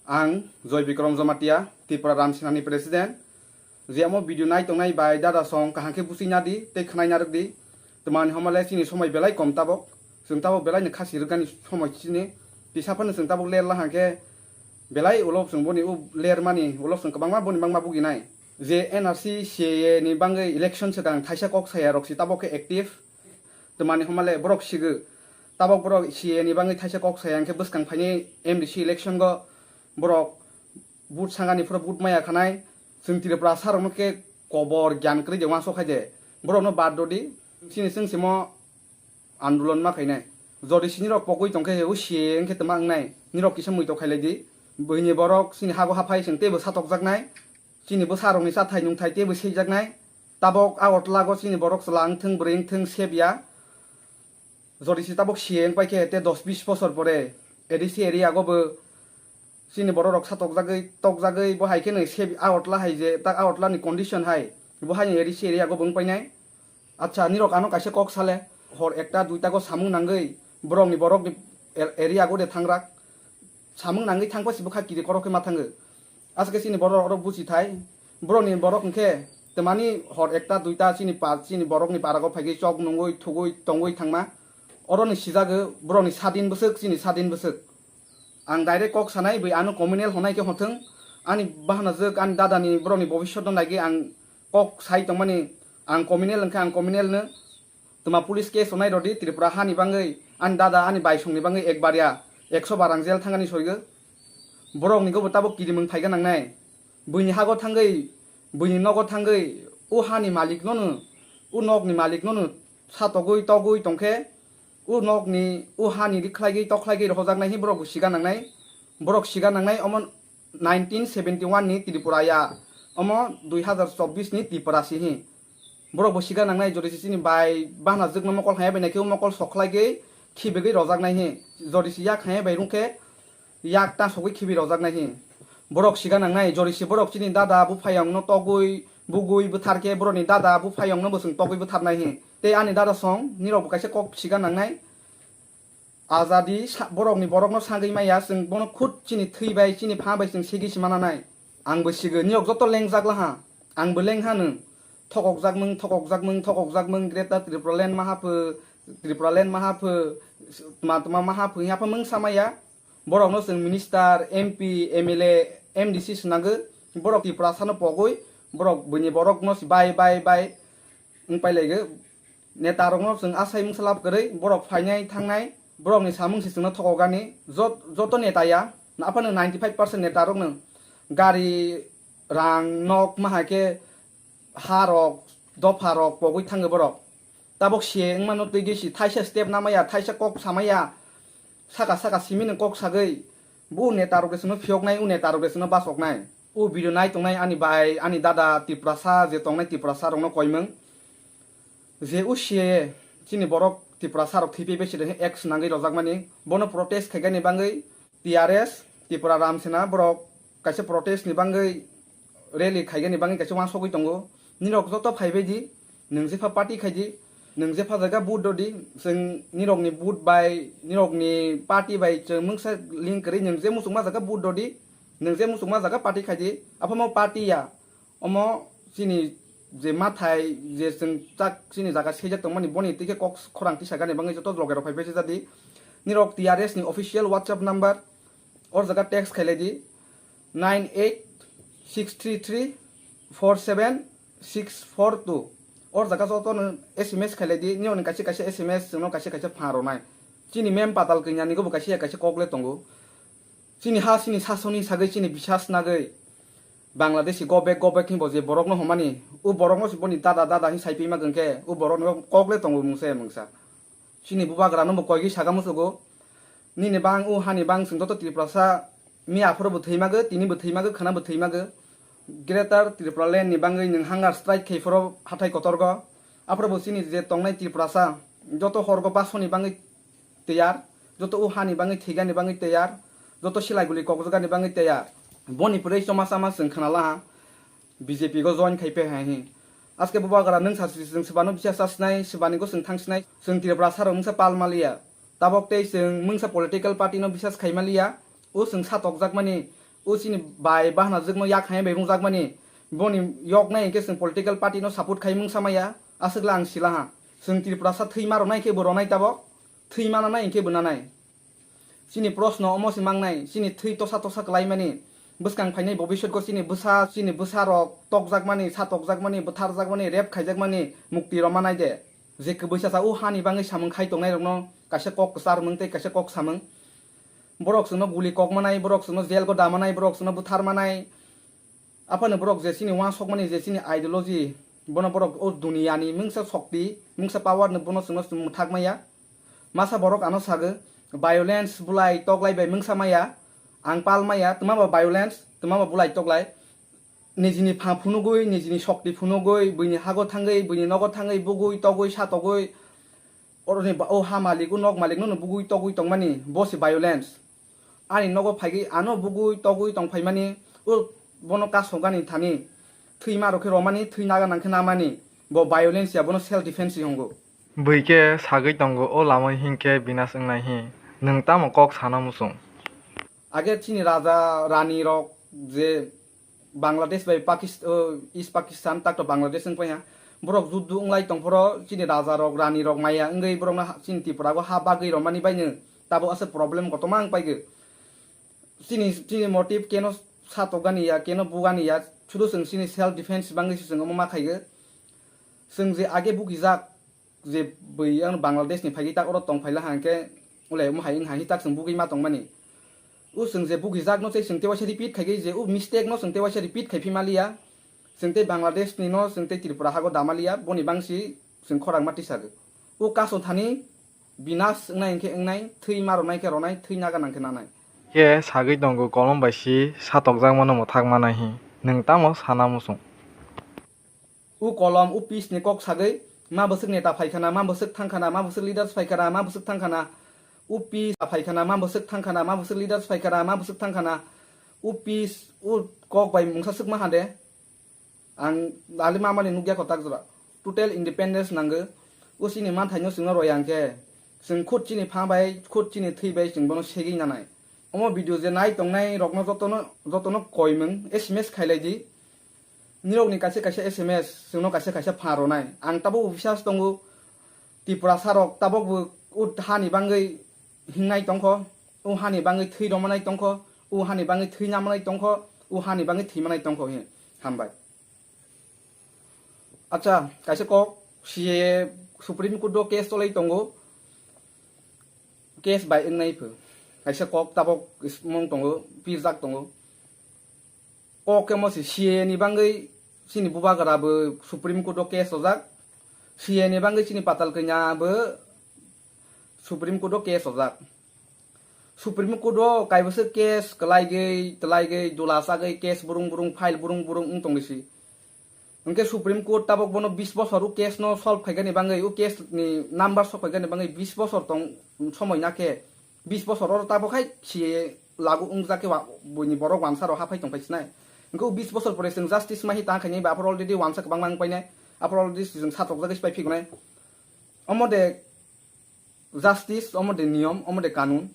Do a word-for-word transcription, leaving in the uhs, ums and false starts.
Ang Joy Bikram Jamatia, Tripura Ram Senani President. Je amo video nai tongnai bai dada song kaham khe busi nadi tei khnai narwk di. Twmani homa le chini somoi belai kom tabok. Chwng tabok belai ni khasi rwgani somoi chini. Tisa phano chwng tabok ler lahang khe belai ulo chwng boni u ler mani ulo chwng kwbangma boni bangma buginai. Je N R C C A A ni bangwi election swkang thaisa kok saya rok si tabok khe active. Twmani homa le borok sigw. Tabok borok C A A ni bangwi thaisa kok saya hwnkhe bwskang phainai M D C election go borok vote sangani phuru vote maya khanai. Chwng Tripura sarokno khe kobor gyan kwrwi de uansuk khai de. Borokno bad rwdi. Chini chwng simo andolon ma khainai. Jodi si nirok pogwi tongkhe o C A A wngkhe twma wngnai. Nirok kisa muitok khailai di. Buini borok chini hago haphai chwng teibo satokjaknai. Chini bwsarokni chathai nungthai teibo seijaknai. Tabok Agartala go chini borok chwla wngthwng bwrwi wngthwng sebya. Jodi si tabok C A A wngpai khe te dos bis bosor pore A D C area go bo chini borok rok satokjagwi tokjagwi bo hai kheno se Agartala hai je tak Agartala ni condition hai bo hai ni A D C area go bo wngpai nai. Acha, nirok ano kaisa kok sale, hor ekta duita go samung nangwi borok ni borok ni er-, area go de thangrak. Samung nangwi thangpa si bwkha kiri korok khe ma thango. Aswk khe chini borok rok buchi thai. Borok ni borok hwnkhe twmani hor ekta duita chini pa, chini borok ni para go phaigwi chok nungwi thugwi tongwi thangma. Oro ni sijago borok ni sadin bwswk, chini sadin bwswk. Ang direct kok sanai, bwi ano communal honai khe hothwng. Ani bahanajwk, ani dada ni borok ni bobiswt no naigwi ang kok sai tongmani, ang communal hwnkhe ang communal no. Twma police case rwnai rodi Tripura hani bangwi, ani dada, ani baisongni bangwi ekbar ya ekso bar ang jail thangani soigo. Borokni gobo tabok kirimwng phaiga nangnai. Buini hago thangwi, buini nogo thangwi, o hani malik nono, o nokni malik nono satogwi togwi tongkhe, o nokni, o hani rikhlaigwi tokhlaigwi rohojaknai hi borok bo siga nangnai. Borok siga nangnai omo nineteen seventy one ni Tripura ya, omo dui hazar chobbish ni Tripura si hi. Borok bo siga nangnai, jodi si chini bai bana jwkno mokol haya bai naikhe o mokol soklai gwi khibigwi rojak nai hi. Jodi si yak haya bai rung khe yak ta sogwi khibi rojak nai hi. Borok siga nangnai, jodi si borok chini dada buphayong no togwi bugwi bwthar khe borok ni dada buphayong no bo chwng togwi bwthar nai hi. Tei ani dada song nirok bo kaisa kok siga nangnai. Ajadi sa-, borokni borokno sagwi maya, chwng bono khud chini thwi bai, chini pha bai chwng segwi se mananai. Ang bo sigo, niyok joto lengjak laha. Ang bo lengha nwng. Thokokjak mung, thokokjak mung, thokokjak mung, Greater Tripura Land maha pho, Tripura Land maha pho, tma tma maha pho, yapha mung samaya. Borokno chwng minister, M P, M L A, M D C swnagwi, borok Tiprasano pogwi, borok buini borokno se bai, bai, bai wng pailaigo. Neta rokno chwng asai mungsa lab kwrwi, borok phainai thangnai, borokni samung se chwngno thokogani, jot-, joto neta ya, aphano ninety five percent neta rokno gari, rang, nok, ma hai khe ha rok, dopha rok pogwi thango borok. Tabok se wngmano twi gesi thaisa step namaya, thaisa kok samaya, saka saka simi nwng kok sagwi, bo neta rok de chwngno phiyoknai, o neta rok de chwngno bachoknai. O video nai tongnai ani bai, ani dada Tiprasa je tongnai Tiprasa rokno koimung. Je o C A A chini borok Tiprasa rok thwipai bai side act swnangwi rojakmani, bono protest khaigani bangwi T R S, Tripura Ram Sena borok kaisa protest ni bangwi rally khaigani bangwi kaisa uansugwi tongo. Nirok joto phaibai di, nwng jepha party khai di, nwng jepha jaga vote rw di, chwng nirokni vote bai, nirokni party bai chwng mungsa link kwrwi nwng je muchungma jaga vote rw di, nwng je muchungma jaga party khai di, aphano party ya. Omo chini je mathai je chwng chak chini jaga sejak tongmani boni twi khe kok khorang tisagani bangwi joto loge rok phai besi jadi. Nirok T R S ni official WhatsApp number or jaga text khailai di nine eight six three three four seven six four two. Or jaga joto no S M S khailai di, nirok ni kaisa kaisa S M S chwngno kaisa kaisa pha rwnai. Chini mem patal kanya ni gobo kaisa ya kaisa kok le tongo. Chini ha, chini sasoni sagwi, chini bisas nagwi Bangladeshi go back, go back hinbo je borokno homani, o borokno se boni dada, dada hin saipi ma gengkhe, o borokno kok le tongo mungsa ya mungsa. Chini bubagra no bo koigwi saga musugo. Nini bang, o hani bang, chwng joto Tiprasa, miya aphuru bo thwi magwi, tini bo thwi magwi, khwna bo thwi magwi. Greater Tripura Land ni bangwi nwng hunger strike khai phuru hathai kotorgo. Aphuru bo chini je tongnai Tiprasa, joto horgo basoni bangwi tiyar, joto o hani bangwi thwigani bangwi tiyar, joto silai guli kokjagani bangwi tiyar. Boni pwrwi choma chama chwng khwnala ha, B J P go join khai pe hai hi. Aske bubagra nwng sa chwng swbano bisas chasnai, swbani go chwng thangsinai, chwng Tripura sarok nwngsa pal maliya. Tabok tei chwng mungsa political party no bisas khai maliya, o chwng satokjak mani O chini bai bahna jwkno yak hai bai rungjakmani, boni yok nai hinkhe chwng political party no support khai mungsa maya, aswk le ang sila ha. Chwng Tripura sa thwi ma rwnai khe bo rwnai tabok, thwi ma nanai hinkhe bo nanai. Chini proshno omo se mangnai, chini thwi tosa tosa kwlaimani, bwskang phainai bobiswtgo chini bwsa, chini bwsa rok tokjakmani, sa tokjakmani, bwtharjakmani, rape khaijakmani mukti rwmanai de. Je kwbwi chasa o hani bagwi samung khai tongnai rokno kaisa kok kwchar mung tei kaisa kok samung. Borok chwngno guli kok manai, borok chwngno jail go da manai, borok chwngno bwthar manai. Aphano borok je chini uansukmani, je chini ideology, bono borok o duniyani mungsa shokti, mungsa power no bono chwngno chwng mwthak maya. Masa borok ano sagwi, violence bulai toklai bai mungsa maya, ang pal maya, twma ba violence, twma ba bulai toklai. Nijini pha phunugwi, nijini shokti phunugwi, buini hago thangwi, buini nogo thangwi, bugwi, togwi, satogwi, oroni ba-, o ha malik, o nok malik no bugwi, togwi tongmani, bo se violence. Ani nogo phaigwi ano bugwi togwi tong phaimani, o bono kasogani thani thwima rok khe romani, thwi naga nang khe namani, bo violence ya, bono self defense se hongo. Bui khe sagwi tongo, o lama hinkhe binas wngnai hi, nwng tamo kok sana muchung? Age chini raja rani rok je Bangladesh bai Pakist-, o, East Pakistan, tak to Bangladesh wng paiha. Borok juddu wnglai tongphoro chini raja rok, rani rok maya wngwi borokno ha-, chini Tripura o ha bagwi romani baino tabuk aswk problem kotorma wng paigwi. Chini, chini motive keno satokgani ya, keno bugani ya, sudu chwng chini self defense bangwi se chwng omo ma khaigwi. Chwng je age bugijak, je bui ang Bangladesh ni phaigwi tak oro tong phaila hangkhe, ulai omo hai wng hai tak chwng bugwi ma tongmani. O chwng je bugijak no tei chwng tei waisa repeat khaigwi je o mistake no chwng tei waisa repeat khai phi maliya. Chwng tei Bangladesh ni no chwng tei Tripura hago damaliya, boni bangsi chwng khorang ma tisagwi. O kaso thani binas wngnai hwnkhe wngnai, thwi ma ronai khe ronai, thwi naga nang khe nanai. Khe sagwi tongo kolom bai si satokjakmano mwthak manai hi, nwng tamo sana muchung? U kolom, u pis ni kok sagwi, ma bwswk neta phaikhana, ma bwswk thangkhana, ma bwswk leaders phaikhana, ma bwswk thangkhana, u pis phaikhana, ma bwswk thangkhana, ma bwswk leaders phaikhana, ma bwswk thangkhana, u pis, u kok bai mungsa swkma hande. Ang lali mamani nukya kotak jora. Total independence nango. U chini manthaino chwngno roya hwnkhe, chwng khud chini pha bai, khud chini thwi bai chwng bono segwi nanai. Omo video je nai tongnai rokno jotono, jotono koimung S M S khailai di. Nirokni kaisa kaisa S M S, chwngno kaisa kaisa phan rwnai. Ang tabuk bo bisas tongo, Tiprasa rok tabuk bo o hani bangwi hingnai tongkho, o hani bangwi thwi romanai tongkho, o hani bangwi thwi namanai tongkho, o hani bangwi thwi manai tongkho, he, hambai. Acha, kaisa kok, C A A Supreme Court o case cholai tongo, case bai wngnai pho. Kaisa kok tabuk mung tongo, pirjak tongo. Kok khe mo se C A A ni bangwi chini bubagra bo Supreme Court o case ojak. C A A ni bangwi chini Patal Kanya bo Supreme Court o case ojak. Supreme Court o kaibwswk case kwlaigwi, twlaigwi, dula chagwi case burung burung, file burung burung wng tongwi si. Hwnkhe Supreme Court tabuk bono bis bosor o case no solve khaigani bangwi, o case ni number sok khaigani bangwi bis bosor tong somoi na khe, bis bosor oro tabuk hai C A A lagu wngjak khe wa-, buini borok wansa rok haphai tongphai sinai. Hwnkhe o bis bosor pore chwng justice ma hi ta khainai ba aphuru already wansa kwbangma wng painai, aphuru already chwng satokjagwi se pai phigonai. Omo de justice, omo de niyom, omo de kanun.